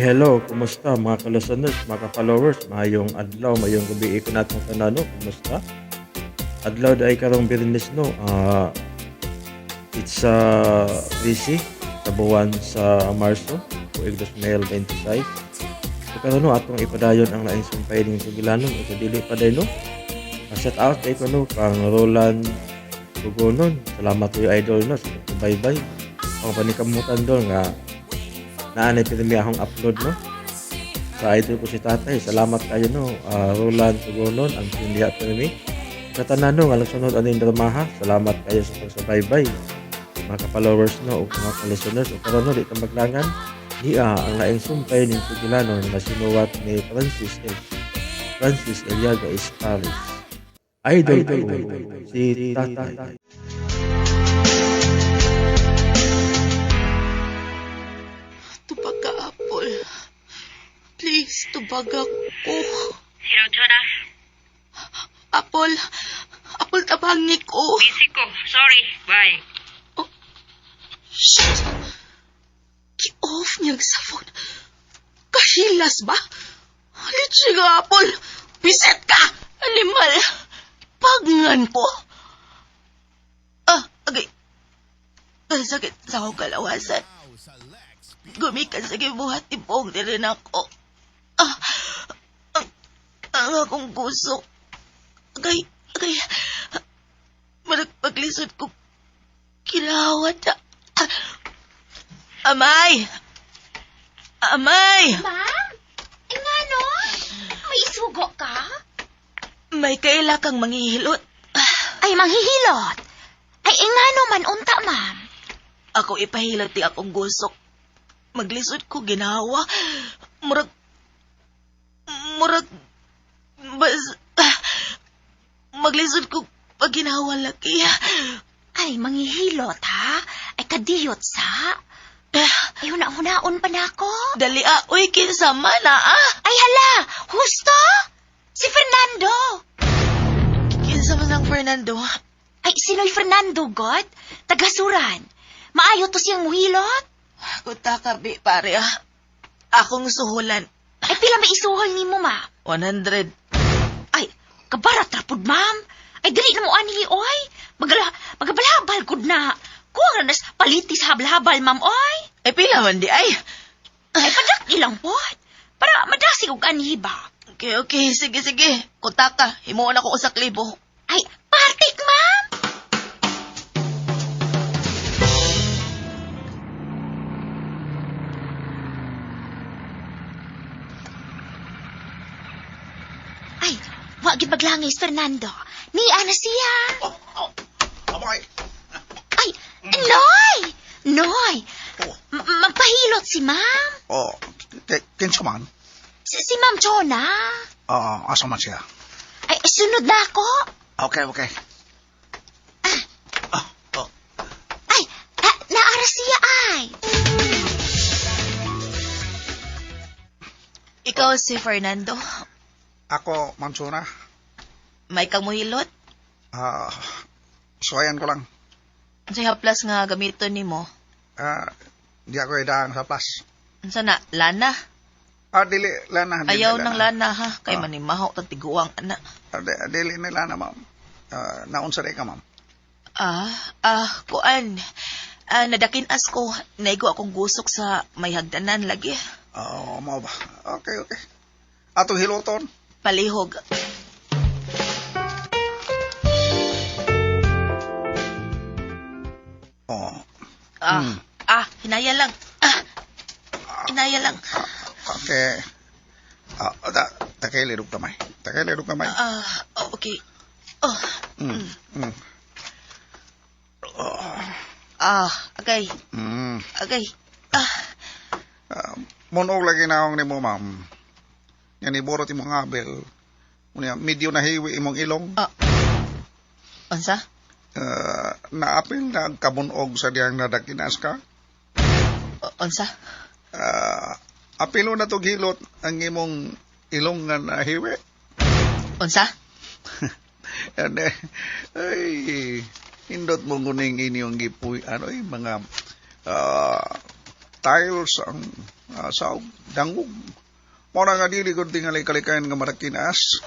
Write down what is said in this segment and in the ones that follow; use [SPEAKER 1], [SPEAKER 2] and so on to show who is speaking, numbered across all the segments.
[SPEAKER 1] Hello, kumusta mga ka-listeners, mga ka-followers, maayong adlaw, maayong gabi ko natong tanan, no? Kumusta? Adlaw dai karong Biyernes, no? It's busy sa buwan sa Marso, tuig 2026. So karon, no, atong ipadayon ang laing sumpay ning sugilanon o dili pa day, no? Shout out kay ko, no, kang Roland Tugonon. Salamat to idol, no, sa bye-bye. Ang panikamutan doon nga naa na pirmi akong upload, no, sa idol ko si tatay. Salamat kayo, no, Roland Tugonon ang sindiha pirmi sa tanan, no, nga nagsunod aning dramaha. Salamat kayo sa pagsubaybay, mga ka-followers, no, ug mga ka-listeners. Ug karon, no, di ta maglangan, niya ang laing sumpay ning sugilanon nga sinuwat ni Francis Eliaga Esparis, Idol ko si Tatay.
[SPEAKER 2] Tubag ka, Apple. Please, tubag ako.
[SPEAKER 3] Hello, Jonah.
[SPEAKER 2] Apple, Apple, tabangi ko.
[SPEAKER 3] Busy ko. Sorry. Bye.
[SPEAKER 2] Shit! Ki-off niya sa phone. Kahilas ba? Litsi ka, Apple. Biset ka! Animal! Pagngan ko. Ah, agay. Ang sakit sa akong kalawasan. Gumikan sa gibuhat ibong diri nako. Ah, ang akong gusok. Agay, agay. Maragpaglisod ko. Kinawat na. Ah, amay! Amay!
[SPEAKER 4] Ma'am? Eh, nga no? May isugo ka?
[SPEAKER 2] May kaila kang manghihilot.
[SPEAKER 4] Ay, manghihilot. Ay, eh, nga no man unta, ma'am.
[SPEAKER 2] Ako ipahilot di akong gusok. Maglisod ko ginawa. Murag, bas, maglisod ko pag ginawa laki.
[SPEAKER 4] Ay, manghihilot, ha? Ay, kadiyot sa. Ay, huna-hunaon pa na ako.
[SPEAKER 2] Dali ah, uy, kinsa man ah.
[SPEAKER 4] Ay, hala! Husto! Si Fernando!
[SPEAKER 2] Kinsa man ang Fernando?
[SPEAKER 4] Ay, sino'y Fernando, God? Tagasuran. Maayo to siyang muhilot.
[SPEAKER 2] Kunta ka, bi, pare ah. Akong suhulan.
[SPEAKER 4] Ay, pila may isuhol ni mo, ma'am?
[SPEAKER 2] 100.
[SPEAKER 4] Ay, kabarat rapod, ma'am. Ay, dili na mo ani, oy. Magabalhabal gud na. Kuha na nas palitis habal-habal, ma'am, oy.
[SPEAKER 2] Ay, pila man di ay.
[SPEAKER 4] Ay, padak ilang pod. Para madasig og anhi ba?
[SPEAKER 2] Okay, okay. Sige, sige. Kunta ka. Himuon ako usak libo.
[SPEAKER 4] Ay, patik, ma'am. Ay, wa gid maglangis, Fernando. Niya na siya.
[SPEAKER 5] Oh, oh, amay.
[SPEAKER 4] Ay, Noy! Noy!
[SPEAKER 5] Oh.
[SPEAKER 4] Magpahilot si ma'am.
[SPEAKER 5] Oh, kinsa man?
[SPEAKER 4] Si Ma'am Chona.
[SPEAKER 5] Oo, asa man siya?
[SPEAKER 4] Ay, sunod na ako.
[SPEAKER 5] Okay, okay. Ah, oh.
[SPEAKER 4] Ay, naara siya ay.
[SPEAKER 2] Ikaw si Fernando.
[SPEAKER 5] Ako, Ma'am Chona.
[SPEAKER 2] May kang muhilot.
[SPEAKER 5] Ah, suwayan ko lang.
[SPEAKER 2] Unsay haplas nga gamiton nimo?
[SPEAKER 5] Ah, di ako idaan sa plus.
[SPEAKER 2] Unsa na? Lana?
[SPEAKER 5] Ah, dili, lana. Dili,
[SPEAKER 2] Ayaw ng lana ha. Kay manimaho tag tiguang ana.
[SPEAKER 5] Ah, dili ni lana, ma'am. Ah, naunsa di ka, ma'am?
[SPEAKER 2] Ah, kuan. Ah, nadakin-as ko. Naigo akong gusok sa may hagdanan lagi.
[SPEAKER 5] Oo, mao ba? Okay, okay. Atong hiloton.
[SPEAKER 2] Palihog.
[SPEAKER 5] Oh,
[SPEAKER 2] Ah, ah, hinaya lang. Ah, hinaya lang.
[SPEAKER 5] Okay. Ah, takay lirog kamay. Takay lirog kamay.
[SPEAKER 2] Ah, okay. Oh,
[SPEAKER 5] Oh,
[SPEAKER 2] ah, agay, agay. Ah,
[SPEAKER 5] Munog lagi na akong nimo, ma'am. Yan iborot imong abel. Unya, medyo nahiwi imong ilong.
[SPEAKER 2] Ah. Unsa?
[SPEAKER 5] Naapil na ang kabunog sa diyang nadakinas ka.
[SPEAKER 2] Unsa?
[SPEAKER 5] Apilo na to gilot ang imong ilong nga nahiwi.
[SPEAKER 2] Unsa?
[SPEAKER 5] Yan eh, ay, hindot mo nguning inyong gipuy, ano eh, mga Tiles ang saog, dangog. Mao na nga dili gud tingali kalikayan nga marakinas.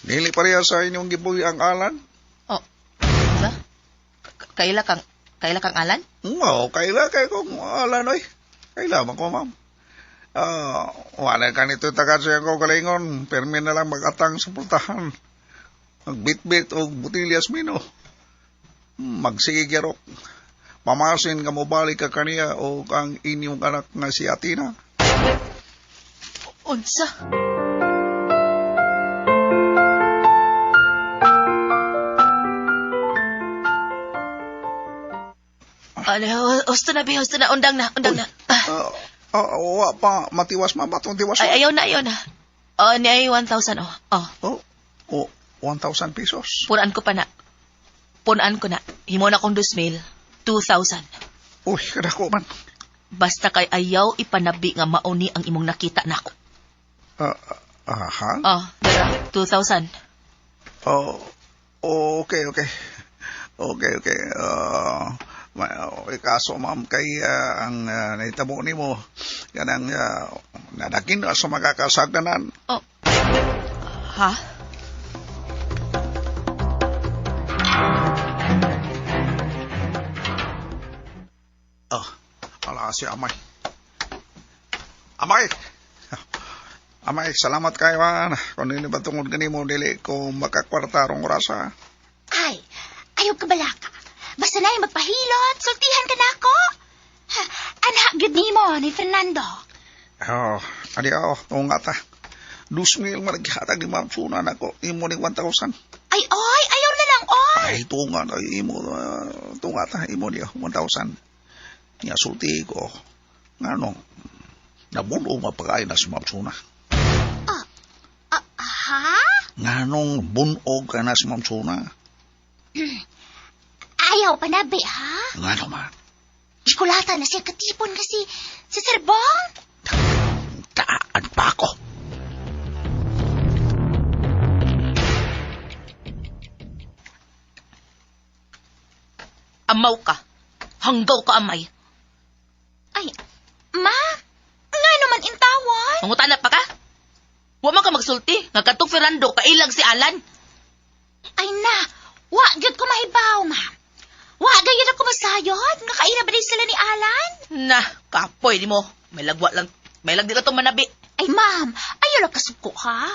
[SPEAKER 5] Dili pareha sa inyong gibuhi ang Alan.
[SPEAKER 2] Oh. Sa? Kaila kang Alan?
[SPEAKER 5] Oo, kaila kay kong Alan oy. Kaila man ko, ma'am. Wala ka nito taga sa iyang kaugalingon. Permi na lang mag-atang sa pultahan. Magbitbit o butilyas mino. Magsige gyarok. Pamasin ka mo balik ka kaniya o ang inyong anak nga si Atina.
[SPEAKER 2] Unsa? Ano, husto na, be, husto na. Undang na, undang na. Ah,
[SPEAKER 5] Wa pa, matiwas ma, batong tiwas ma.
[SPEAKER 2] Ay, ayaw na, ayaw na. Oh, ni ay 1,000, oh. Oh,
[SPEAKER 5] Oh, oh, 1,000 pesos.
[SPEAKER 2] punaan ko pa na. Punaan ko na. Himo na kong 2,000. 2,000.
[SPEAKER 5] Uy, kadako man.
[SPEAKER 2] Basta kay ayaw ipanabi nga mauni ang imong nakita nako.
[SPEAKER 5] Aha.
[SPEAKER 2] Oh, dara, 2,000.
[SPEAKER 5] Oh, okay, okay. Okay, okay. Kaso ma'am, kay ang nahitabo nimo kanang nadakin na sa makakasagdanan.
[SPEAKER 2] Oh. Ha?
[SPEAKER 5] Oh, ala si Amay. Amay! Amay, salamat kayo man. Kung hindi ba tungod kanimo, dili ko makakwarta rong orasa.
[SPEAKER 4] Ay, ayaw ka balaka. Basta na magpahilot, sultihan ka na ako. Ha, anak gyud nimo ni Fernando.
[SPEAKER 5] Oh, adi oh, tunga ta. 2,000 man naghatag ni Ma'am Suna nako, imo ni 1,000.
[SPEAKER 4] Ay, oy, ayaw na lang, oy.
[SPEAKER 5] Ay, tunga na, imo, tunga ta, imo niya, 1,000. Niya, sulti ko. Ngano, nabulo mapakain na si Ma'am Suna.
[SPEAKER 4] Ha?
[SPEAKER 5] Nganong bunog ka na si Ma'am Suna?
[SPEAKER 4] Ayaw pa na, be, ha?
[SPEAKER 5] Ngano man?
[SPEAKER 4] Gikulata na siya katipon kasi si Sir Bong.
[SPEAKER 5] Taan pa ako.
[SPEAKER 2] Amaw ka. Hanggaw ka, amay.
[SPEAKER 4] Ay, ma, nga naman intawan.
[SPEAKER 2] Mangutana pa ka? Wa man ka magsulti. Nga katong Fernando, kailag si Alan.
[SPEAKER 4] Ay na, wa gyud ko mahibaw, ma. Wa gayud ako masayod. Nga kaila ba din sila ni Alan?
[SPEAKER 2] Na, kapoy ni mo. May lagwa lang. May lag di lang itong manabi.
[SPEAKER 4] Ay, ma'am, ayaw lang kasuko, ha?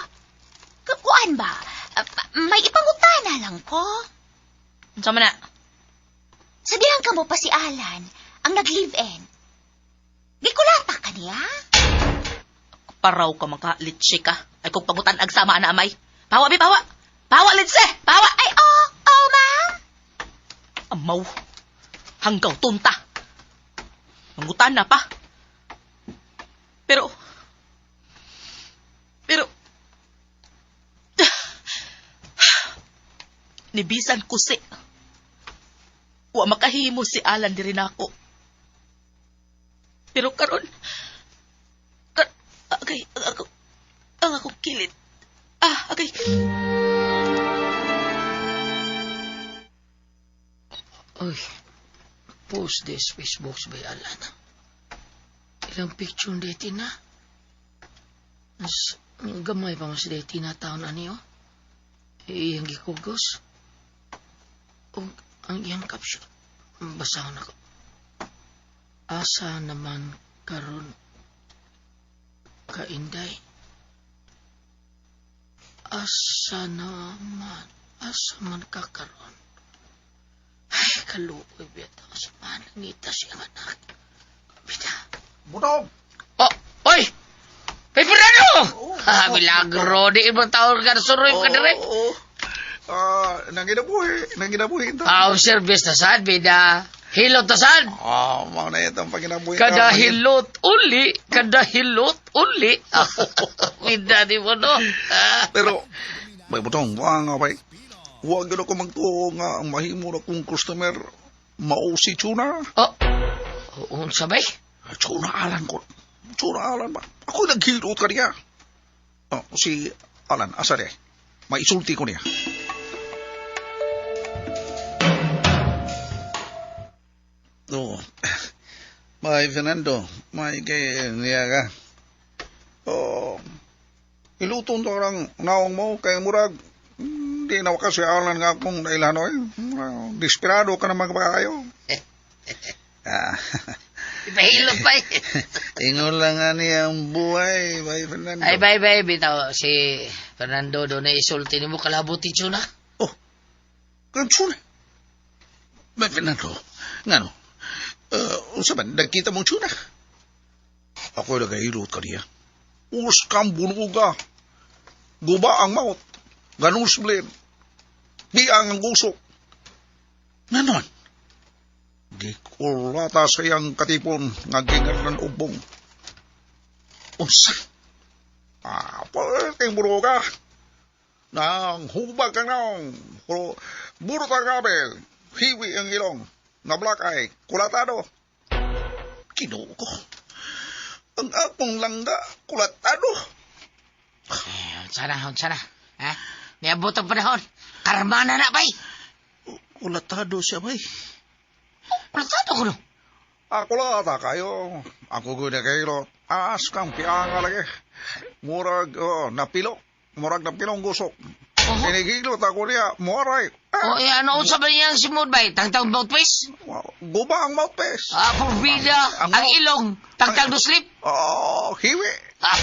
[SPEAKER 4] Kuan ba? May ipangutana lang ko.
[SPEAKER 2] Unsa man na?
[SPEAKER 4] Sabihan ka mo pa si Alan, ang nag-live-in. Gikulata ka niya?
[SPEAKER 2] Paraw ka maka litsi ka. Ay kung pangutan ag sama na amay. Pawa bi pawa. Pawa litsi. Pawa.
[SPEAKER 4] Ay, oh, oh, ma'am.
[SPEAKER 2] Amaw. Hanggaw tunta. Mangutan na pa. Pero nibisan ko si wa makahimo si Alan diri nako. Pero karon agay ang akong kilid. Ah, agay.
[SPEAKER 6] Uy, post this Facebook by Alan. Ilang picture ni Tina? Mas gamay pa mas di Tina taon ani oh. Iyang gikugos. O ang iyang caption. Basahon ako. Asa naman karon kainday. Asa naman, asa man ka karon. Ay, kaluoy bita. Asa man nangita siyang anak. Bita.
[SPEAKER 5] Budong!
[SPEAKER 6] Oh, oy! Hey, Fernando! Ha, milagro. Di ibang taon ka nasuroy ka dire.
[SPEAKER 5] Oo. Nanginabuhi. Nanginabuhi ito.
[SPEAKER 6] Ah, service na sad, bida. Hilot na sad.
[SPEAKER 5] Mao na itong paginabuhi.
[SPEAKER 6] Kada hilot uli, kada hilot uli. Bida di mo no. Ah.
[SPEAKER 5] Pero, may butong, buwang nga bay. Huwag yun ako magtuo nga ang mahimo na kong customer mao si Chuna.
[SPEAKER 6] Oh, unsa bay?
[SPEAKER 5] Chuna Alan ko. Chuna Alan ba? Ako naghilot ka niya. Oh, si Alan, asa niya? Maisulti ko niya. Oh. May Fernando, may kay niya ka. Oh, iluton to lang naong mo kay murag di na kasi alan nga akong nailano eh. Murag, desperado ka na magpakayo. Ah,
[SPEAKER 6] Ipahilot pa eh.
[SPEAKER 5] ingon lang nga niya ang buhay, Bay Fernando.
[SPEAKER 6] Ay, bye, bye. Bitaw, si Fernando doon na isulti ni mo kalabot ti Chuna.
[SPEAKER 5] Oh, kansura. Bay Fernando, ngano? Unsa man, nagkita mong tsura? Ako nagahilot ka niya. Us kang bunuga. Guba ang mouth. Ganus blade. Biang ang gusok. Nganon? Gikulata sa iyang katipon nga gingalan ubong. Unsa? Ah, pwede bunuga. Nang hubag kang naong. Pero burot ang kabel. Hiwi ang ilong. Nga black eye. Kulatado. Kinoo ko. Ang akong langga, kulatado.
[SPEAKER 6] Eh, unsa na, unsa na. Ha? Niabot ang panahon. Karma na na, bay.
[SPEAKER 5] Kulatado siya, bay.
[SPEAKER 6] Kulatado ko no.
[SPEAKER 5] Ako lata kayo. Ako gud kayo. As kang pianga lagi. Murag, oh, napilo. Murag napilo ang gusok.
[SPEAKER 6] Oho.
[SPEAKER 5] Inigilot ako niya. Muaray.
[SPEAKER 6] O,
[SPEAKER 5] Ah,
[SPEAKER 6] eh, ano unsa ba niyang simod, bay? Tangtang mouthpiece?
[SPEAKER 5] wow. Guba ang mouthpiece.
[SPEAKER 6] Ah, purbida.
[SPEAKER 5] Ang-
[SPEAKER 6] Ang ilong. Tangtang no sleep.
[SPEAKER 5] Oh, hiwi.
[SPEAKER 6] Ah,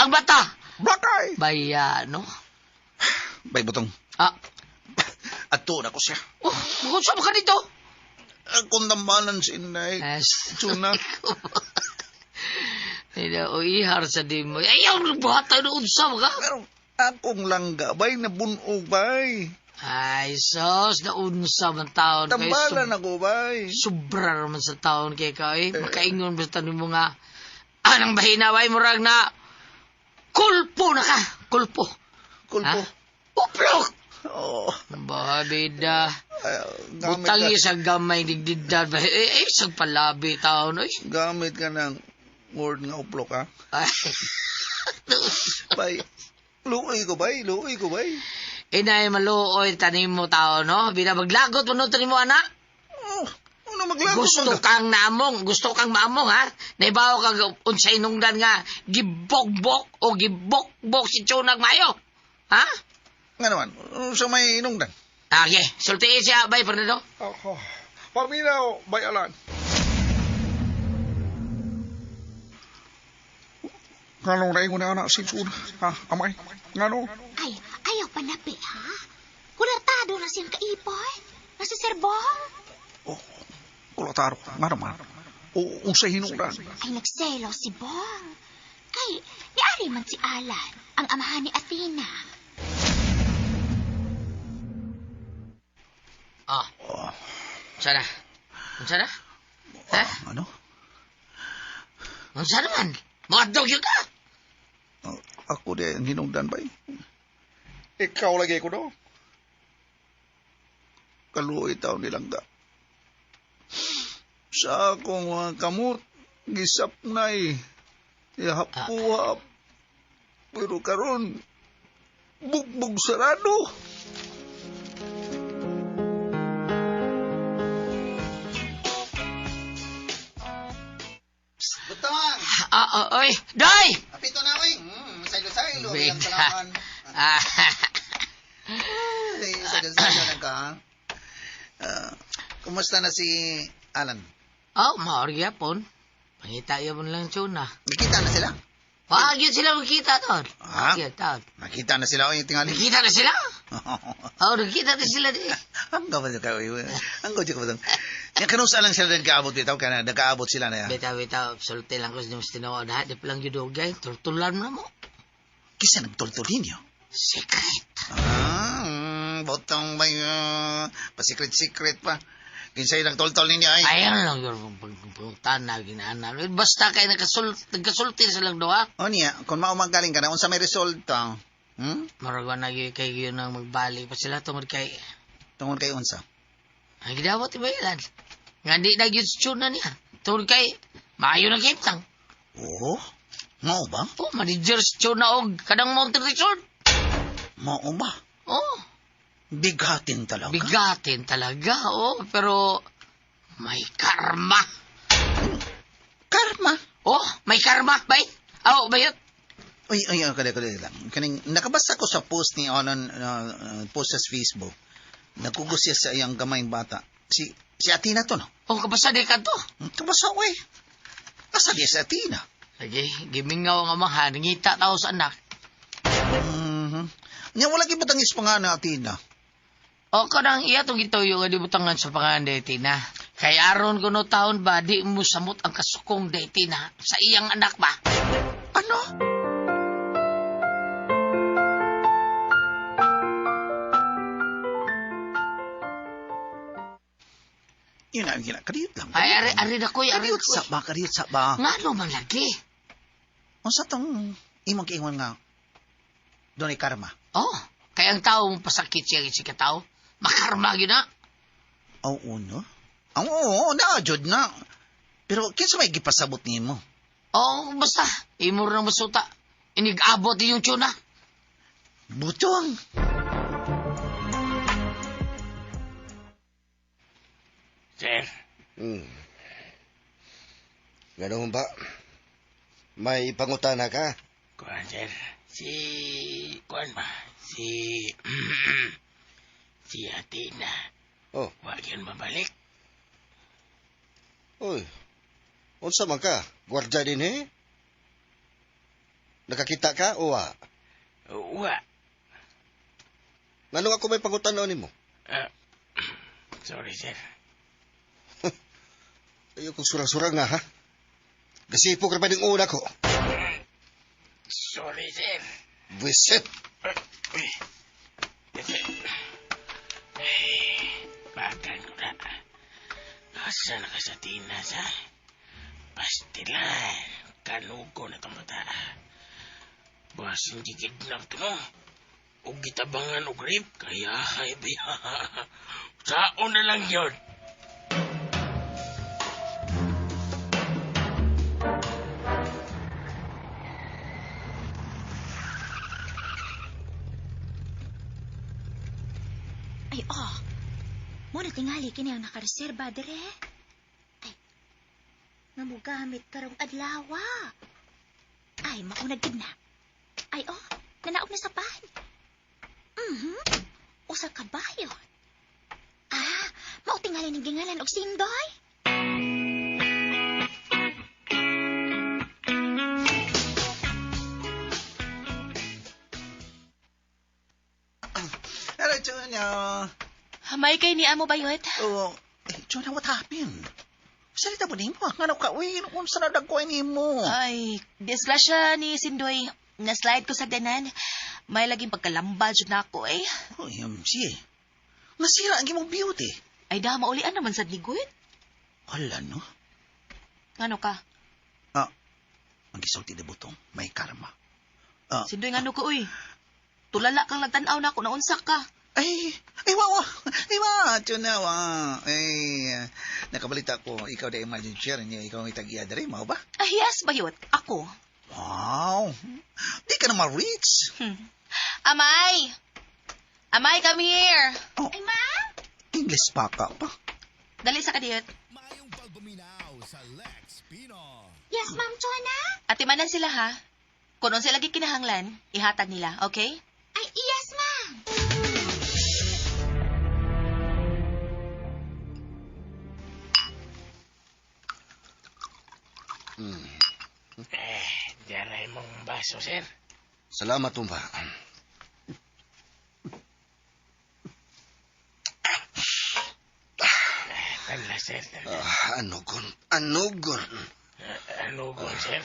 [SPEAKER 6] ang bata.
[SPEAKER 5] Black eye.
[SPEAKER 6] Baya, no?
[SPEAKER 5] Bay, butong.
[SPEAKER 6] Ah,
[SPEAKER 5] Ato na ko siya.
[SPEAKER 6] oh, unsa ba ka dito?
[SPEAKER 5] Akong dambalan si Inay.
[SPEAKER 6] As,
[SPEAKER 5] Tuna.
[SPEAKER 6] Nila, o ihar sa di mo. Ayaw, buhatan no unsa ba ka?
[SPEAKER 5] Pero akong langga, bay, nabunog, bay.
[SPEAKER 6] Ay, sos, naunsa man taon. Kay
[SPEAKER 5] Tambalan ako, bay.
[SPEAKER 6] Sobra naman sa taon kay ka, eh. Makaingon basta nimo nga, anang bahina, bay, murag na, kulpo na ka. Kulpo.
[SPEAKER 5] Kulpo.
[SPEAKER 6] Ha? Uplok!
[SPEAKER 5] Oo.
[SPEAKER 6] Babida.
[SPEAKER 5] Ay, gamit
[SPEAKER 6] Butang
[SPEAKER 5] ka,
[SPEAKER 6] sa gamay digdidad. Eh, eh, sa palabi taon, oy.
[SPEAKER 5] gamit ka ng word nga uplok, ha?
[SPEAKER 6] Ay.
[SPEAKER 5] Bay, luoy ko, bay. Luoy ko, bay.
[SPEAKER 6] Inay maluoy tanim mo tao, no? Bina maglagot mo no tanim mo, anak.
[SPEAKER 5] Oh, ano maglagot
[SPEAKER 6] Gusto
[SPEAKER 5] man ka?
[SPEAKER 6] kang naamong, gusto kang maamong, ha? Naibaw kag unsay nungdan nga gibokbok o gibokbok si Chunag Mayo. Ha?
[SPEAKER 5] Nga naman, sa may inungdan.
[SPEAKER 6] Okay, sultiin siya, bay Fernando.
[SPEAKER 5] Ako, paminaw, bay alan. Nganong naingon na anak si Chuna, ha, amay? Ngano?
[SPEAKER 4] Ay, ayaw panapi, ha? Kulatado na siyang kaipon. Na si Sir Bong.
[SPEAKER 5] Oh, kulataro, nga naman. O, unsay hinungdan.
[SPEAKER 4] Ay, nagselo si Bong. Kay, niari man si Alan, ang amahan ni Athena.
[SPEAKER 6] Ah,
[SPEAKER 5] Oh,
[SPEAKER 6] unsa na? Unsa na? Ha?
[SPEAKER 5] ano?
[SPEAKER 6] Unsa naman? Mga yun ka?
[SPEAKER 5] Oh, ako di ang hinungdan bay. Ikaw lagi ko do. Kaluoy taon nilang ka. Sa akong mga kamot, gisapnay, ihapuhap. Pero karon, bugbog sarado.
[SPEAKER 7] Butang!
[SPEAKER 6] Ah, ah, oy, Day!
[SPEAKER 7] Apito na, oy! Saylo-saylo.
[SPEAKER 6] Wait.
[SPEAKER 7] Ilang kalaman.
[SPEAKER 6] Ah,
[SPEAKER 7] Ay, saylo-saylo lang ka, ha? Ah, kumusta na si Alan?
[SPEAKER 6] oh, maori yapon. Pangita yapon lang tuna.
[SPEAKER 7] Nakita na sila?
[SPEAKER 6] Wag yun sila magkita taon.
[SPEAKER 7] Ha?
[SPEAKER 6] Yun, taon.
[SPEAKER 7] Nakita na sila, oy, tingali.
[SPEAKER 6] Nakita na sila? Oh, nakita na sila di.
[SPEAKER 7] Ang gawin ka, oy. Ang gawin ka ba Yan, kanusa lang sila nagkaabot bitaw ka na, nagkaabot sila na.
[SPEAKER 6] Bitaw, bitaw, sulti lang ko sa mas tinuod ha. Di pa lang yun dugay. Tultulan mo na mo.
[SPEAKER 7] Kisa nagtultol ninyo.
[SPEAKER 6] Secret.
[SPEAKER 7] Ah, botong may pa-secret-secret pa. Kinsay nagtultol ninyo, ay.
[SPEAKER 6] Ayaw lang yun pagpunta na ginaanan. Basta kay nagkasulti silang duha.
[SPEAKER 7] O niya, kung maumagaling ka na, unsa may resulta? Hmm?
[SPEAKER 6] Marag na gyud kay yun ang magbalik pa sila tungod kay
[SPEAKER 7] Tungod kay unsa?
[SPEAKER 6] ang gidawat ibayalan. Nga di na gyud sa niya. Tungod kay maayo na kiptang.
[SPEAKER 7] Oo? Mao ba?
[SPEAKER 6] Oh, manager sa tuna og kanang Mountain Resort.
[SPEAKER 7] Mao ba?
[SPEAKER 6] Oh,
[SPEAKER 7] Bigatin talaga.
[SPEAKER 6] bigatin talaga. Oh, pero may karma.
[SPEAKER 7] Karma?
[SPEAKER 6] Oh, may karma, bay. Aw, bayot.
[SPEAKER 7] Uy, uy, uy, kali, kali lang. Kaning, nakabasa ko sa post ni Onon, post sa Facebook. Nagkugos siya sa iyang gamayng bata. Si Athena to, no?
[SPEAKER 6] Oh, kabasa di ka to.
[SPEAKER 7] Kabasa, uy. Asa di si Athena?
[SPEAKER 6] Lagi, gimingaw nga mga nangita tao sa anak.
[SPEAKER 7] Mhm. Nya wala gibutang is pangalan na Athena.
[SPEAKER 6] O kanang iya tong gituyo nga dibutangan sa pangalan deti na. Kay aron kuno taon ba di mo samot ang kasukong deti na sa iyang anak ba?
[SPEAKER 7] Ano? Yun na, yun na. Kariyot lang.
[SPEAKER 6] Ay ari ari na koy, ari
[SPEAKER 7] Kariyot
[SPEAKER 6] koy.
[SPEAKER 7] sa ba, kariyot sa ba.
[SPEAKER 6] Ngano man lagi?
[SPEAKER 7] Unsa tong imong kiingon nga dunay karma?
[SPEAKER 6] Oh, kay ang tao mo pasakit siya si katao. Makarma gyud na.
[SPEAKER 7] Oo, no? Ang oo, na, jud na. Pero kinsa may gipasabot nimo?
[SPEAKER 6] Oh, basta imo ra masuta. Inig-abot yung tuna.
[SPEAKER 7] Butong.
[SPEAKER 6] Sir,
[SPEAKER 8] Ganun ba? May pangutana ka?
[SPEAKER 6] Kuan sir, si kuan ba? Si si Athena.
[SPEAKER 8] Oh.
[SPEAKER 6] Wa gyud mabalik.
[SPEAKER 8] Uy, unsa man ka? Gwardya din eh? Nakakita ka o wa?
[SPEAKER 6] Wa.
[SPEAKER 8] Ngano ako may pangutana nimo?
[SPEAKER 6] Sorry sir.
[SPEAKER 8] Ayaw kong surang-surang nga ha? Gasipok ra ba ning una ko?
[SPEAKER 6] Sorry sir.
[SPEAKER 8] Buisit!
[SPEAKER 6] Uy. Kasi, ay, bagan ko na. Asa na ka sa tinas, ha? Pastilan. Kanugo na itong bata. Basin di kidnap to, no? O gitabangan og rape, kaya hay biya. Saon na lang yun.
[SPEAKER 4] Ay, oh. Mo na tingali kini ang nakareserba dire. Ay, nga mo gamit karong adlaw. Ay, maunag gid na. Ay, oh, nanaog na sa pan. Usa ka bayot. Ah, mao tingali ning gingalan og Sindoy.
[SPEAKER 7] Hello, Junior.
[SPEAKER 2] May kay ni amo bayot.
[SPEAKER 7] Oh, eh, Jonah, what happened? Salita mo nimo. Ngano ka, uy, unsa na dagkoy nimo?
[SPEAKER 2] Ay, disgrasya ni Sindoy. Na-slide ko sa danan. May laging pagkalamba jud na ako eh.
[SPEAKER 7] OMG. Nasira ang imong beauty.
[SPEAKER 2] Ay da, maulian naman sad ni Gwen.
[SPEAKER 7] Hala, no?
[SPEAKER 2] Ngano ka?
[SPEAKER 7] Ah, ang gisulti ni Butong, may karma. Ah,
[SPEAKER 2] Sindoy ngano ka uy? Tulala kang nagtan-aw na ako, naunsa ka.
[SPEAKER 7] Ay, ay, wa, wa. Ay, wa, Jonah, wa. Ay, nakabalita ko, ikaw da imagine share niya, ikaw ang itag-iya diri, mao ba?
[SPEAKER 2] Ay, yes, bayot. Ako.
[SPEAKER 7] Wow. Di ka na ma-rich.
[SPEAKER 2] Amay! Amay, come here!
[SPEAKER 7] Oh.
[SPEAKER 4] Ay, ma'am.
[SPEAKER 7] English pa ka pa.
[SPEAKER 2] Dali sa kadiyot.
[SPEAKER 4] Yes, ma'am Chona.
[SPEAKER 2] Ate manan sila ha. Kung unsa lagi kinahanglan, ihatag nila, okay?
[SPEAKER 4] Ay, yes, ma'am.
[SPEAKER 6] Eh, diyaray mong baso, sir.
[SPEAKER 8] Salamat, Tumba.
[SPEAKER 6] Tala, sir.
[SPEAKER 8] Ah, anugon, anugon.
[SPEAKER 6] Anugon, sir.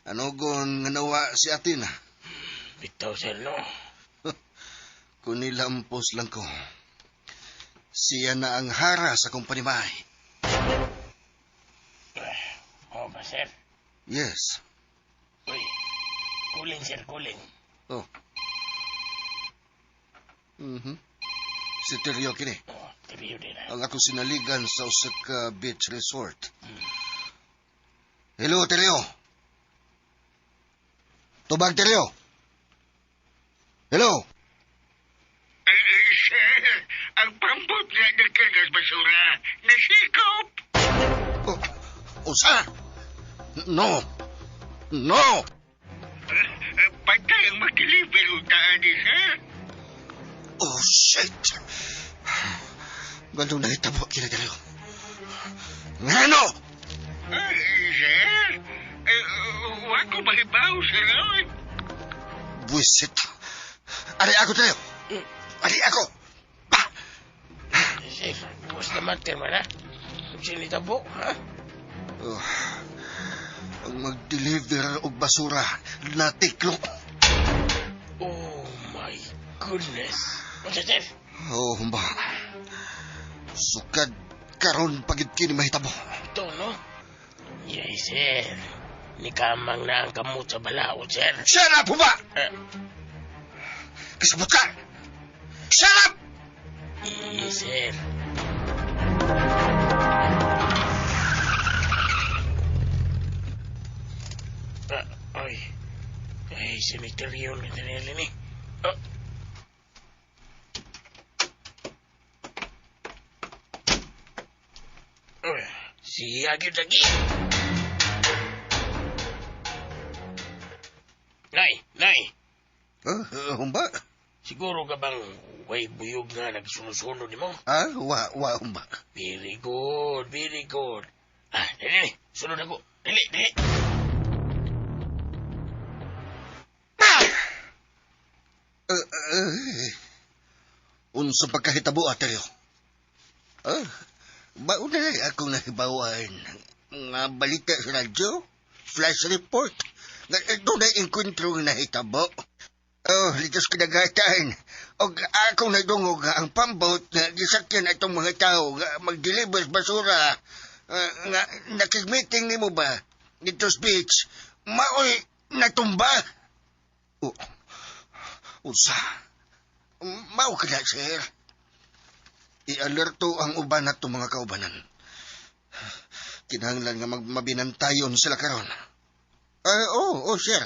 [SPEAKER 8] Anugon nga nawa si Athena.
[SPEAKER 6] Bitaw, sir, no?
[SPEAKER 8] Kung nilampos lang ko, siya na ang hara sa akong panimay.
[SPEAKER 6] Oo ba, sir?
[SPEAKER 8] Yes.
[SPEAKER 6] Uy, kuling, sir, kuling.
[SPEAKER 8] Oh. Si Teryo kini.
[SPEAKER 6] Oh, Teryo din, ha?
[SPEAKER 8] Ang akong sinaligan sa usa ka beach resort. Hello, Teryo. Tubag, Teryo. Hello.
[SPEAKER 9] Sir, ang pambot nga nagkagas basura, nasikop!
[SPEAKER 8] Oh, usa! No! No!
[SPEAKER 9] Pantay ang mag-deliver unta ni sir.
[SPEAKER 8] Oh, shit! Ganun na itabo kinadalaw. Ngano?
[SPEAKER 9] Sir, wa ko mahibaw, sir. Oy.
[SPEAKER 8] Buisit. Ari ako tayo. Ari ako. Pa!
[SPEAKER 6] Sir, what's the matter man ha? Sinitabo, ha?
[SPEAKER 8] Oh, ang mag-deliver og basura natiklok.
[SPEAKER 6] Oh my goodness. Unsa, sir?
[SPEAKER 8] Oh, humba. Sukad karon pagid kini mahitabo.
[SPEAKER 6] Ito, no? Yes, sir. Nikamang na ang kamot sa balaod, sir.
[SPEAKER 8] Shut up, humba!
[SPEAKER 6] Eh.
[SPEAKER 8] Kasabot ka! Shut up!
[SPEAKER 6] Yes, sir. Ah, ay. Ay, siniteryo na dinili ni. Ah. Uy, siya gyud lagi. Nay, nay.
[SPEAKER 8] Huh? Humba?
[SPEAKER 6] Siguro ka bang way buyog nga nagsuno-suno nimo?
[SPEAKER 8] Ah, wa humba.
[SPEAKER 6] Very good, very good. Ah, dali, dali. Sunod ako. Dali, dali.
[SPEAKER 8] Unsa pagkahitabo, Ateryo? Ah, bauna na akong nahibawan nga balita sa radyo, flash report, nga doon na enkwentro nga nahitabo. Oh, litos kinagatan. Og akong nadungog nga ang pambot nga gisakyan atong mga tao nga mag-deliver sa basura. Nga nakig-meeting nimo ba dito sa beach, maoy natumba. Oh, unsa? Mao ka na, sir. I-alerto ang uban at mga kaubanan. Kinahanglan nga magmabinantayon sila karon. Oh, sir.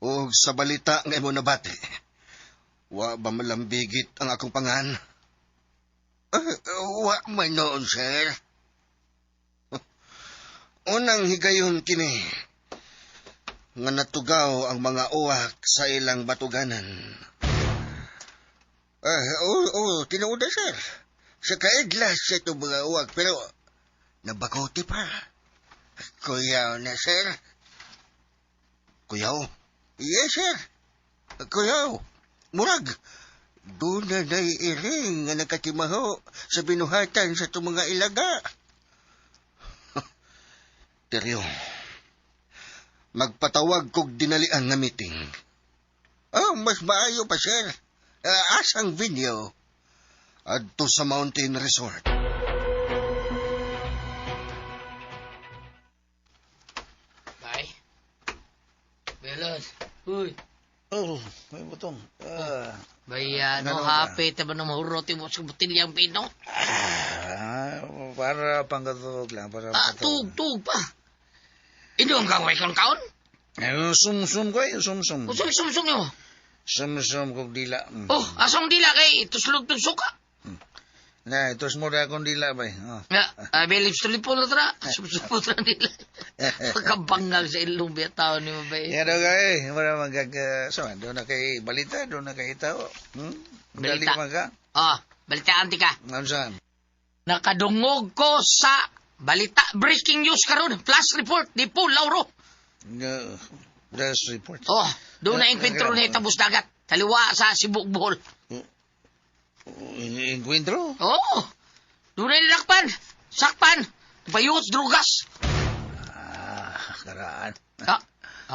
[SPEAKER 8] Og sa balita nga imo nabati. Wa ba malambigit ang akong pangan? Wa man noon, sir. Unang higayon kini nga natugaw ang mga uwak sa ilang batuganan. Oo, tinuod na, sir. Sa kaedlas sa itong mga uwak, pero nabakote pa. Kuyaw na, sir. Kuyaw? Yes, sir. Kuyaw. Murag, doon na naiiring nga nakatimaho sa binuhatan sa itong mga ilaga. Teryo, magpatawag kog dinalian nga meeting. Oh, mas maayo pa, sir. Asang venue? Adto sa Mountain Resort.
[SPEAKER 10] Bye. Belos. Uy.
[SPEAKER 7] Oh, may butong.
[SPEAKER 10] Bayan, no,
[SPEAKER 7] Ano ba?
[SPEAKER 10] happy. Taba na mahurot mo sa butilyang pino.
[SPEAKER 7] Para pangkatog lang. Para
[SPEAKER 10] Ah, tug pa. Ino ang gaway kang kaon?
[SPEAKER 7] Sumsum ko eh, sumsum.
[SPEAKER 10] Usong sumsum nyo.
[SPEAKER 7] Sumsum kog dila.
[SPEAKER 10] Oh, asong dila kay tuslog tug suka.
[SPEAKER 7] Na, itos mo na akong dila ba? Oh.
[SPEAKER 10] Nga, bilip tulipon na tra. Sumsum mo tra nila. Pagkabangal sa ilong biya tao ni mo ba eh.
[SPEAKER 7] Yan daw kay, wala magag... So, doon na kay balita, doon na kay tao.
[SPEAKER 10] Balita.
[SPEAKER 7] Dali man ka.
[SPEAKER 10] Ah, balitaan ti ka.
[SPEAKER 7] Ano saan?
[SPEAKER 10] Nakadungog ko sa balita breaking news karon, flash report ni Paul Lauro.
[SPEAKER 7] No, press report.
[SPEAKER 10] Oh, doon na enkwentro ni Tabus Dagat. Kaliwa sa Cebu, Bohol.
[SPEAKER 7] Enkwentro?
[SPEAKER 10] Oo. Doon na nilakpan. Sakpan. Bayot, drugas.
[SPEAKER 7] Ah, karaan.
[SPEAKER 10] Ah,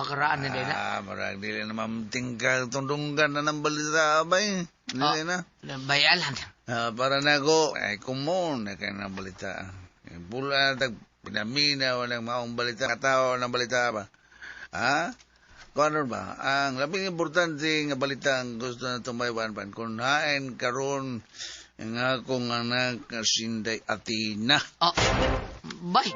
[SPEAKER 10] karaan na din na.
[SPEAKER 7] Ah, marang dili na mamtingkal tundunggan na ng balita, abay. Dili na.
[SPEAKER 10] Bayalan.
[SPEAKER 7] Ah, para na ako, ay kumon na kayo ng balita. Pula, tag, pinamina, walang maong balita, katao ng balita ba? Ha? Kung ano ba? Ang labing importante nga balita ang gusto na tumaywan pan, kung hain karon ang akong anak nga sinday Athena.
[SPEAKER 10] Oh, bye.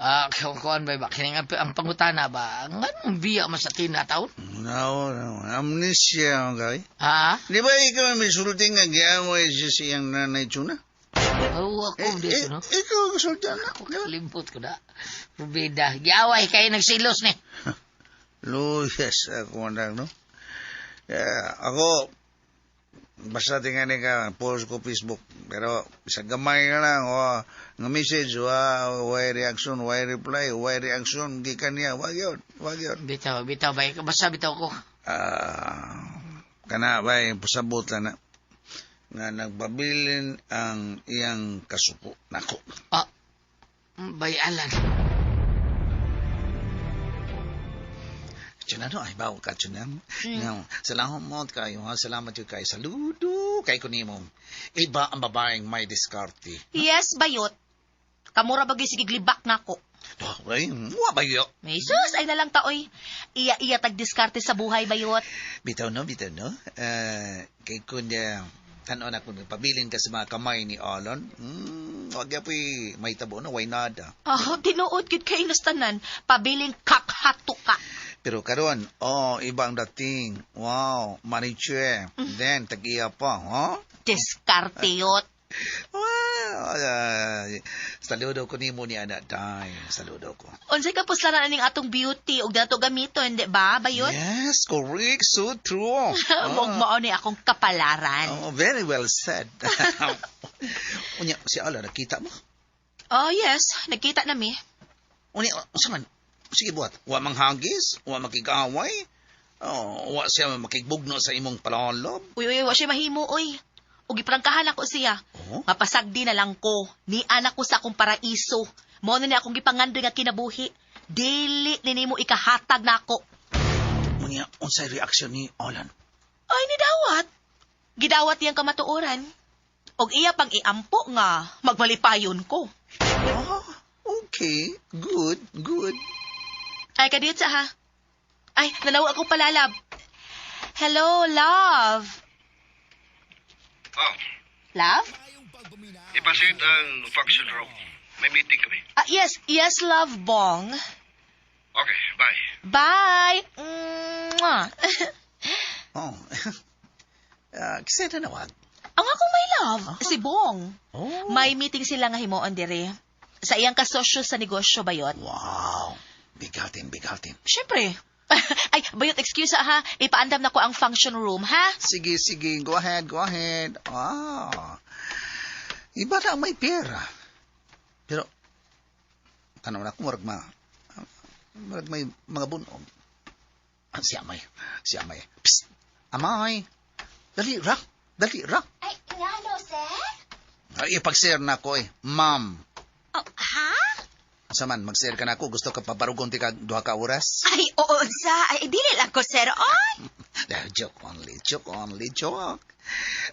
[SPEAKER 10] Ah, kuan ba ba kini nga ang pangutana ba? Nganong biya man sa tina taon?
[SPEAKER 7] No, no. Amnesia, okay?
[SPEAKER 10] Ha?
[SPEAKER 7] Di ba ikaw may sulti nga giaway siya siyang nanay Chuna?
[SPEAKER 10] Oo, ako dito, no?
[SPEAKER 7] Ikaw ang sulti na.
[SPEAKER 10] Ako kalimot ko na. Rubida, giaway kay nagsilos ni.
[SPEAKER 7] Luyas ako anak, no? Yeah, ako, basta tingnan ka, post ko Facebook. Pero, sa gamay na lang, o, nga message, wa, why reaction, why reply, why reaction, gikan niya, wag yun, wag yun.
[SPEAKER 10] Bitaw, bitaw, bay. Basta bitaw ko.
[SPEAKER 7] Kana, bay, pasabot lang na, nga nagpabilin ang iyang kasuko. Nako.
[SPEAKER 10] Ah, bay, Alan.
[SPEAKER 7] Chuna no, ay bawo ka, Chuna. No, salamat kayo, ha? Salamat yun kayo. Saludo kay kunimo. Iba ang babaeng may diskarte.
[SPEAKER 2] Yes, bayot. Kamura bagay sige glibak nako.
[SPEAKER 7] Ay, wa ba yun?
[SPEAKER 2] Jesus, ay nalang taoy. Iya-iya tag-diskarte sa buhay, bayot.
[SPEAKER 7] Bitaw no, bitaw no. Kay kunya, tanaw na kung pabilin ka sa mga kamay ni Alon. Wag ya po'y may tabo no, why nada.
[SPEAKER 2] Ah, tinuod gid kay tanan. Pabiling kakhato ka.
[SPEAKER 7] Pero karon, oh, iba ang dating. Wow, maniche. Then, tag-iya pa, huh?
[SPEAKER 2] Diskarte yot.
[SPEAKER 7] Wow, saludo ko nimo ni anak day. Saludo ko.
[SPEAKER 2] Unsay ka puslaran aning atong beauty ug dato gamiton, di ba, bayot?
[SPEAKER 7] Yes, correct. So true.
[SPEAKER 2] Mog mao ni akong kapalaran.
[SPEAKER 7] Oh, very well said. Unya, si Ala, nakita mo?
[SPEAKER 2] Oh, yes. Nagkita na mi.
[SPEAKER 7] Unya, unsa man? Sige, buhat. Wa manghagis, wa makigaway, oh, wa siya makigbugno sa imong palolob.
[SPEAKER 2] Uy, uy, wa siya mahimo, uy. Ug giprangkahan ako siya.
[SPEAKER 7] Oh?
[SPEAKER 2] Mapasagdi na lang ko. Ni anak ko sa akong paraiso. Mao na ni akong gipangandoy nga kinabuhi. Dili ni nimo ikahatag nako.
[SPEAKER 7] Unya, unsay reaksyon ni Alan?
[SPEAKER 2] Ay, ni dawat. Gidawat niyang kamatuoran. Og iya pang iampo nga magmalipayon ko.
[SPEAKER 7] Ah, okay. Good, good.
[SPEAKER 2] Ay, kadiyot sa ha. Ay, nanaw ako palalab. Hello, love.
[SPEAKER 9] Oh,
[SPEAKER 2] Love?
[SPEAKER 9] ipasit ang function room. May meeting kami.
[SPEAKER 2] Ah, yes, yes, love, Bong.
[SPEAKER 9] Okay, bye.
[SPEAKER 2] Bye. Mwah.
[SPEAKER 7] Oh. Kasi nanawag.
[SPEAKER 2] Ang akong may love, si Bong.
[SPEAKER 7] Oh.
[SPEAKER 2] May meeting sila nga himuon dire. Sa iyang kasosyo sa negosyo, bayot.
[SPEAKER 7] Wow. Bigatin, bigatin.
[SPEAKER 2] Siyempre. Ay, bayot, excuse ha. Ipaandam na ko ang function room, ha?
[SPEAKER 7] Sige, sige. Go ahead, go ahead. Ah. Iba na ang may pera. Pero, tanaw na ako, murag may mga bunog. Ah, si Amay. Si Amay. Psst! Amay! Dali ra! Dali ra!
[SPEAKER 4] Ay, ngano, sir?
[SPEAKER 7] Ay, ipag-share na ako eh. Ma'am.
[SPEAKER 4] Oh, ha?
[SPEAKER 7] Asa man, mag-share ka na ako. Gusto ka pabarugon ti ka duha ka oras?
[SPEAKER 4] Ay, oo, sa. Ay, dili lang ko, sir. Oy!
[SPEAKER 7] Joke only, joke only, joke.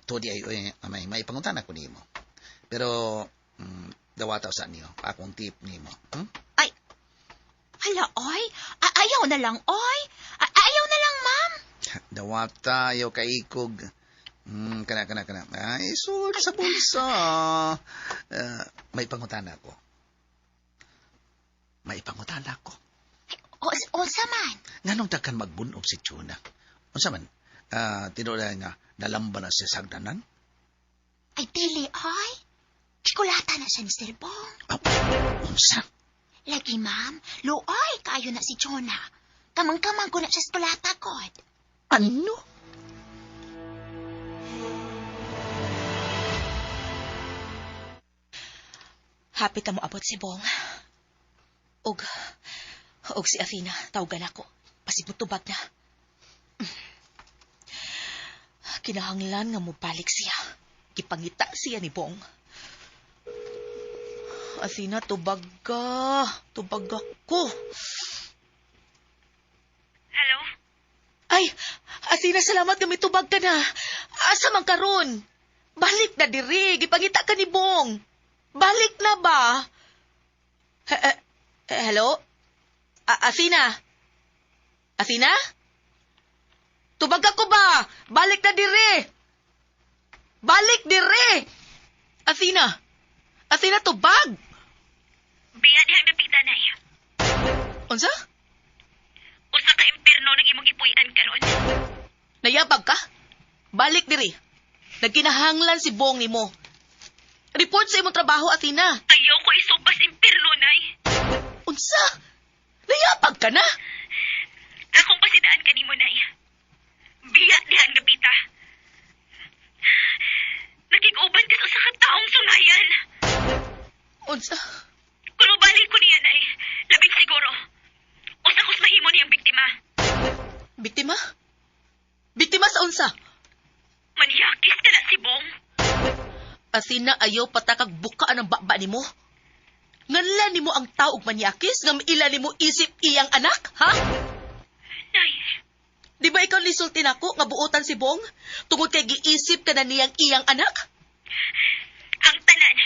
[SPEAKER 7] Tudi ay, ay, may panguntan ako nimo. Pero, dawata sa niyo. Akong tip nimo. Hmm?
[SPEAKER 4] Ay, hala, oy. Ayaw na lang, oy. Ayaw na lang, ma'am.
[SPEAKER 7] Dawata, ayaw kaikog. Kana, kana, kana. Ay, sud sa bulsa. May pangutan ako. May pangutan ako.
[SPEAKER 4] Unsa man?
[SPEAKER 7] Nganong daghan magbunob si Chuna? Unsa man? Tinuod nga, nalamba na siya sa hagdanan?
[SPEAKER 4] Ay, dili, oy. Chikolata na siya ni Sir Bong.
[SPEAKER 7] Oh, unsa?
[SPEAKER 4] Lagi, ma'am. Luoy, kaayo na si Jonah. Kamang-kamang ko na siya sa kulata, God.
[SPEAKER 7] Ano?
[SPEAKER 2] Hapit na mo abot si Bong. Og si Athena, tawagan ako. Pasig mo tubag na. Kinahanglan nga mobalik siya. Gipangita siya ni Bong. Athena, tubag ka. Tubag ako.
[SPEAKER 3] Hello?
[SPEAKER 2] Ay, Athena, salamat nga mitubag ka na. Asa man karon? Balik na diri. Gipangita ka ni Bong. Balik na ba? Hello? Athena? Athena? Tubag ako ba? Balik na diri! Balik diri! Athena! Athena, tubag!
[SPEAKER 3] Biya dihang dapita, Nay.
[SPEAKER 2] Unsa?
[SPEAKER 3] Usa ka impierno nang imong gipuy-an karon.
[SPEAKER 2] Nayabag ka? Balik diri. Nagkinahanglan si Bong nimo. Report sa imong trabaho, Athena.
[SPEAKER 3] Ayaw ko isupas impierno, Nay.
[SPEAKER 2] Unsa? Nayabag ka na?
[SPEAKER 3] Akong pasidaan kanimo, Nay. Biya dihang dapita. Nakig-uban ka sa usa ka taong sungayan.
[SPEAKER 2] Unsa?
[SPEAKER 3] Kung mobalik ko niya, Nay, labing siguro. Usa ko's mahimo niyang biktima.
[SPEAKER 2] Biktima? Biktima sa unsa?
[SPEAKER 3] Manyakis ka na si Bong.
[SPEAKER 2] Athena, ayaw patakag bukaan ang baba nimo. Nganla nimo ang tao og manyakis nga ila nimo isip iyang anak, ha?
[SPEAKER 3] Nay,
[SPEAKER 2] Di ba ikaw nisulti nako nga buotan si Bong tungod kay giisip ka na niyang iyang anak?
[SPEAKER 3] ang tanan,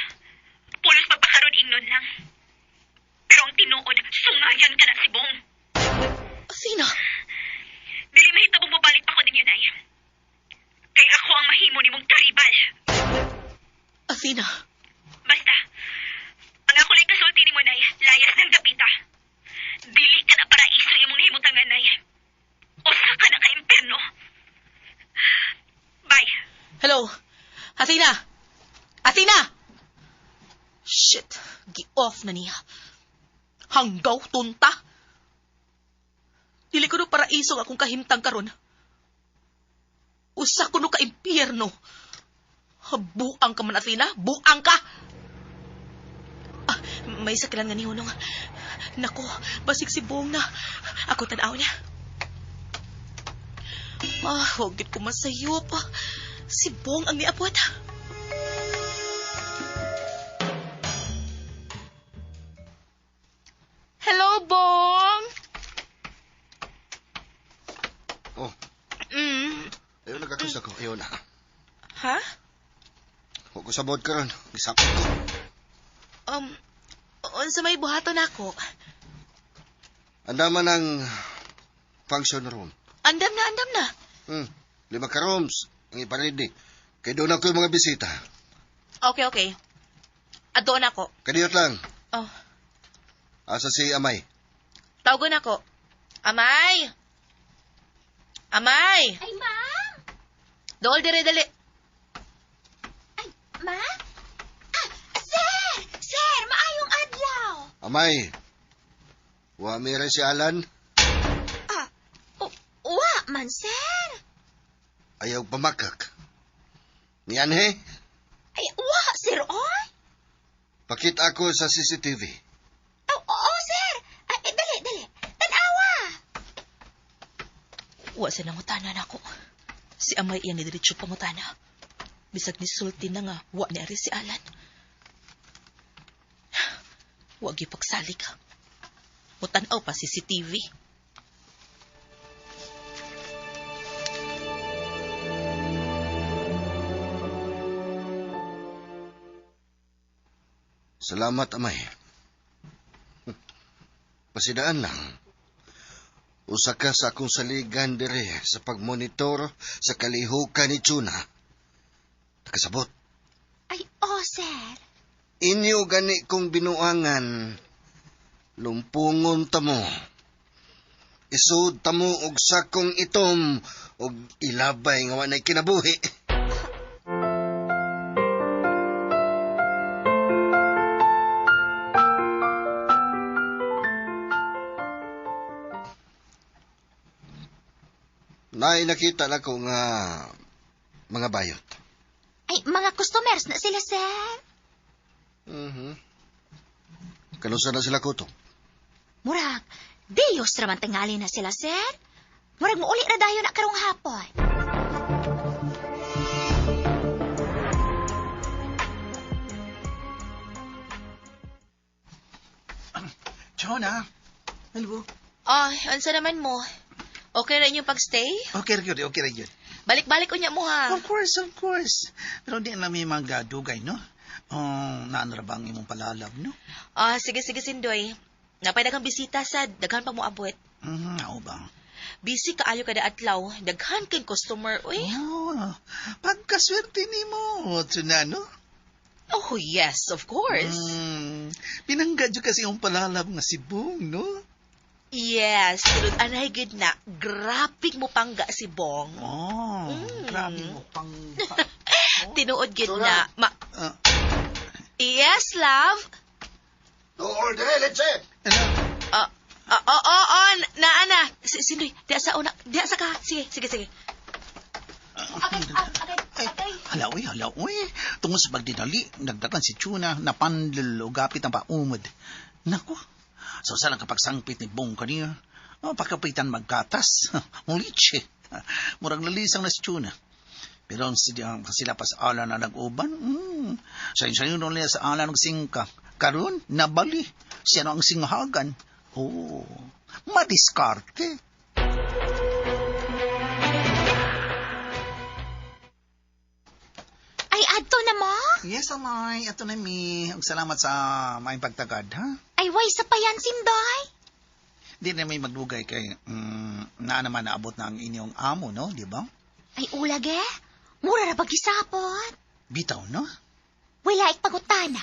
[SPEAKER 3] pulos pagpakaroon ingnon lang. Pero ang tinuod, sungayan ka na si Bong.
[SPEAKER 2] Athena,
[SPEAKER 3] Dili mahitabong mobalik pa ko ninyo, Nay. Kay ako ang mahimo nimong karibal.
[SPEAKER 2] Athena,
[SPEAKER 3] Basta, ang ako lang kasulti nimo, Nay, layas ng dapita. Dili ka na paraiso imong nahimutangan, Nay. Usa ka na ka-imperno. Bye.
[SPEAKER 2] Hello? Athena! Athena! Shit, gi-off na niya. Hanggaw, tunta. Dili ko no paraiso ang akong kahimtang karon. Usa ko no ka-impyerno. Buang ka man, Athena. Buang ka! Ah, may sakilan nga ni Hunong. Nako, basig si Bong na. Ako tanaw niya. Ah, huwag gid ko masayop. Si Bong ang niabot. Hello, Bong!
[SPEAKER 8] Oh, ayaw nagkakus ako. Ayaw na.
[SPEAKER 2] Ha?
[SPEAKER 8] Huwag ko sabot karon. Gisapot ko.
[SPEAKER 2] Unsa may buhaton ako?
[SPEAKER 8] Andaman ang function room.
[SPEAKER 2] Andam na, andam na.
[SPEAKER 8] 5 ka rooms ang iparedy. Kay doon ako yung mga bisita.
[SPEAKER 2] Okay, okay. Adoon ako.
[SPEAKER 8] Kadiyot lang.
[SPEAKER 2] Oh,
[SPEAKER 8] Asa si Amay?
[SPEAKER 2] tawagon ako. Amay! Amay!
[SPEAKER 4] Ay, ma'am!
[SPEAKER 2] Dool dire dali.
[SPEAKER 4] Ay, ma'am? Ah, sir! Sir, maayong adlaw!
[SPEAKER 8] Amay, wa mi si Alan.
[SPEAKER 4] Ah, wa man, sir.
[SPEAKER 8] Ayaw pamakak. Nianhe,
[SPEAKER 4] Ay, wa, sir, oy.
[SPEAKER 8] pakita ako sa CCTV.
[SPEAKER 4] Oh, oo, sir. Ay, eh, dali, dali. Tanawa.
[SPEAKER 2] Wa sa nangutana nako. Si Amay iya ni diretso pangutana. Bisag ni sulti na nga wa ni ari si Alan. Wa gyud pagsalig. Mutan-aw pa CCTV.
[SPEAKER 8] Salamat, Amay. Pasidaan lang. Usa ka sa akong saligan dire sa pagmonitor sa kalihukan ni Chuna. Nakasabot.
[SPEAKER 4] Ay, oh, sir.
[SPEAKER 8] Inyo gani kong binuangan. Lumpungon ta mo. Isud ta mo og sakong itom og ilabay nga wanay kinabuhi. Nay, nakita na ko nga mga bayot.
[SPEAKER 4] Ay, mga customers na sila, sir.
[SPEAKER 8] Kanusa na sila kuto?
[SPEAKER 4] Murag, Diyos raman tingali na sila, sir. Murag muuli na dayon na karong hapon.
[SPEAKER 11] Chona, hello.
[SPEAKER 2] Ay, unsa naman mo? Okay ra inyong pagstay?
[SPEAKER 11] Okay ra gyud, okay ra gyud.
[SPEAKER 2] Balik-balik unya mo ha.
[SPEAKER 11] Of course, of course. Pero di na may mga dugay, no? Oh, naano ra ba ang imong palalab, no?
[SPEAKER 2] Ah, sige sige Sindoy. Napay daghang bisita sad, daghan pa mo abot.
[SPEAKER 11] Ako ba?
[SPEAKER 2] Busy kaayo kada adlaw, daghan kay customer uy.
[SPEAKER 11] Oh, pagkaswerte nimo, Chona, no?
[SPEAKER 2] Oh, yes, of course.
[SPEAKER 11] Pinangga jud kasi yung palalab nga si Bong, no?
[SPEAKER 2] Yes, tinud anay gid na. Grabe mo pangga si Bong.
[SPEAKER 11] Oh, grabe mo pangga.
[SPEAKER 2] Tinuod gid na. Yes, love.
[SPEAKER 8] No order, let's say.
[SPEAKER 2] Ah, ah, oo, oo, naa na. Sindoy, diya sa una, diya sa ka. Sige, sige, sige.
[SPEAKER 11] Ay, hala, uy, hala, uy. Tungod sa pagdinali, nagdagan si Chuna, napandol o gapit ang paumod. Naku, so sa lang kapag sangpit ni Bong kaniya, oh, pagkapitan magkatas. Mulitse. Murang lalisang na si Chuna. Pero ang sila, sila pa sa ala na nag-uban, sayo-sayo nila sa ala ng singka. Karon, nabali. Siya na ang singhagan. Oh, madiskarte.
[SPEAKER 4] Ay, adto na mo?
[SPEAKER 11] Yes, amay. Ato na mi. Ug salamat sa maayong pagtagad, ha?
[SPEAKER 4] Ay, way sa payan, Sindoy.
[SPEAKER 11] Di na may magdugay kay naa naman naabot na ang inyong amo, no? Di ba?
[SPEAKER 4] Ay, ulag eh. Mura ra pagisapot.
[SPEAKER 11] Bitaw, no?
[SPEAKER 4] Wala ikpagutana.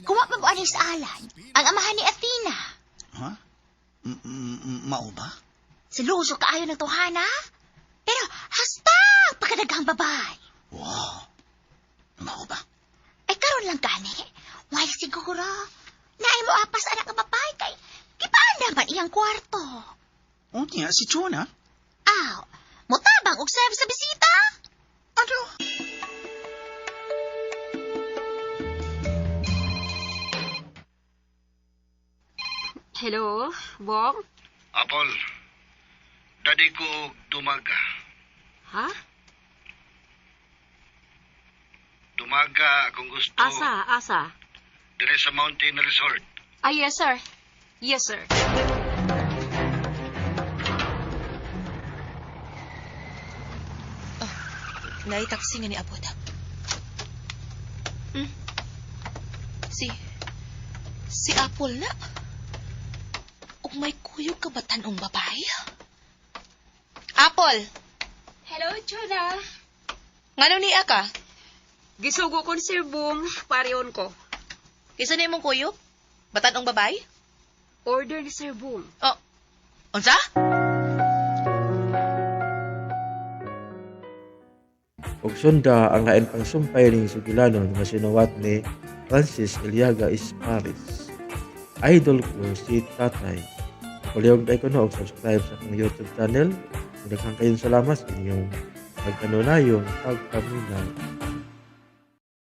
[SPEAKER 4] Kuha pa mo aning sa alan. Ang amahan ni Athena.
[SPEAKER 11] Ha? Mao ba?
[SPEAKER 4] Siluso kaayo ng tuhana. Pero hastang pagkadaghang babay.
[SPEAKER 11] Wow. Mao ba?
[SPEAKER 4] Ay, karon lang gani. Why siguro? Naay mo apas anak nga babay kay gipaan naman iyang kwarto.
[SPEAKER 11] Unya, si Chona?
[SPEAKER 4] Aw, mutabang og serve sa bisita.
[SPEAKER 11] Ano?
[SPEAKER 3] Hello, Bong?
[SPEAKER 9] Apple, dadi ko og dumaga.
[SPEAKER 3] Ha?
[SPEAKER 9] Dumaga akong gusto.
[SPEAKER 3] Asa, asa?
[SPEAKER 9] Dire sa Mountain Resort.
[SPEAKER 3] Ah, yes, sir. Yes, sir.
[SPEAKER 2] Naay taxi nga ni abot. Si Apple na. Ug may kuyog ka batan-ong babae. Apple!
[SPEAKER 3] Hello, Chona.
[SPEAKER 2] Ngano niya ka?
[SPEAKER 3] Gisugo ko ni Sir Boom, pareon ko.
[SPEAKER 2] Isa na imong kuyog? Batan-ong babae?
[SPEAKER 3] Order ni Sir Boom.
[SPEAKER 2] Oh, unsa?
[SPEAKER 1] Ug sunda ang lain pang sumpay ning sugilanon nga sinuwat ni Francis Eliaga Esparis. Idol ko si Tatay. Palihog dai ko no og subscribe sa akong YouTube channel. Daghang kayong salamat sa inyong pagkanunayong pagpaminaw.